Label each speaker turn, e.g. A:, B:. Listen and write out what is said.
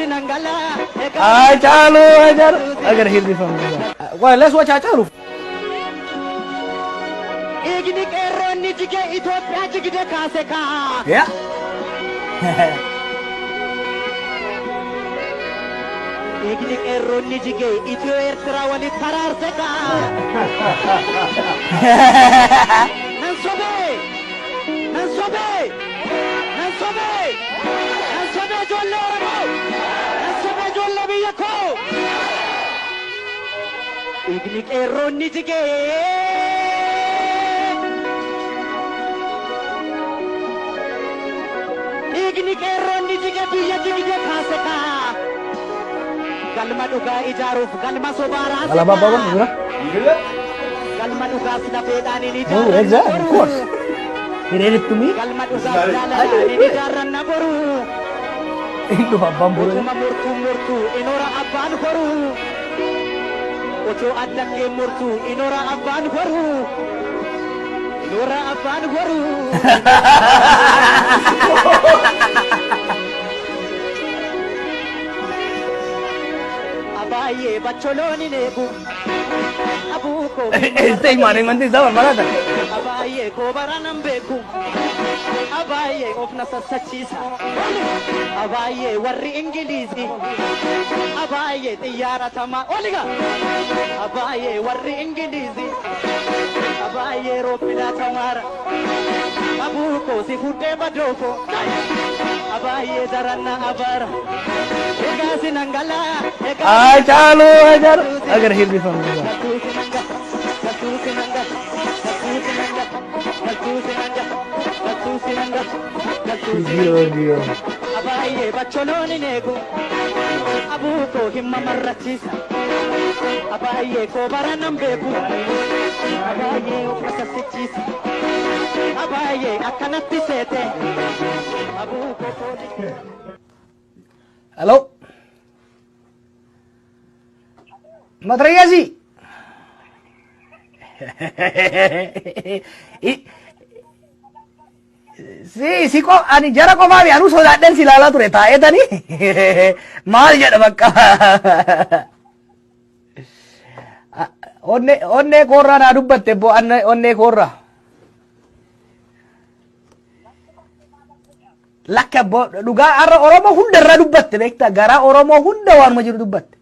A: sinan gala.
B: Haacaaluu Haacaaluu. Agar hirrifamuu. Well, let's watch Haacaaluu.
A: Dhiigni qeerroonni jige Itoophiyaa jigde kaase kaa.
B: Yeah.
A: Dhiigni qeerroonni jige Itiyoo Eertiraa walitti araarse kaa. Nan sobee! Nan sobee! Nan sobee! Nan sobee ijoollee Oromoo! Nan sobee ijoollee biyya koo! Dhiigni qeerroonni jigee! Dhiigni qeerroonni jige biyya jigde kaase kaa. Galma dhugaa ijaaruuf galma sobaa raase
B: Alaabaa abbaa
A: kaa.
B: jira?
A: Galma dhugaas lafeedhaan hin
B: Oh,
A: ijaarranna
B: exactly, of
A: boru.
B: course. He read it to me.
A: Galma dhugaas jaalalaan hin ijaarranna boru.
B: Hin dhufa abbaan boru.
A: Utuma murtuu murtuu inoora abbaan horu. Otoo addaggee murtuu inoora abbaan horu. Inoora abbaan horu. Abaayyee bacholoon hin eegu. Abuu koo
B: Este imaan isaa barbaada.
A: Abaayyee koo baraan beeku. Abaayyee of na sassachiisa. Abaayyee warri Ingiliizii. Abaayyee xiyyaara tamaa. Oliga! Abaayyee warri Ingiliizii. Abaayyee roobbinaa tamaara. Abuu koo si fuudhee badoo koo. Abaayyee daranna abaara. Egaa sinan galaa. Egaa
B: Haacaaluu Haacaaluu. Agar hirrifamuu.
A: Galtuu sinan gala. Galtuu sinan gala. Galtuu sinan gala. Galtuu sinan gala. Galtuu sinan gala. Galtuu sinan
B: Giyoo giyoo.
A: Abaayyee bacholoon hin eegu. Abuu koo hin mamarrachiisa. Abaayyee koo bara nan beeku. Abaayyee of sassichiisa. Abaayyee akkanatti seete. Abuu koo foolii.
B: Hello. Matrayyasi. Si si ko ani jara qofaa fi anuu sodaadhan si ilaalaa ture taa'eetani maal jedha bakka. Onnee onnee koorraa naa dubbatte bo onnee koorraa. Lakka bo dhugaa har'a Oromoo hunda irraa dubbatte beektaa garaa Oromoo hunda waanuma jiru dubbatte.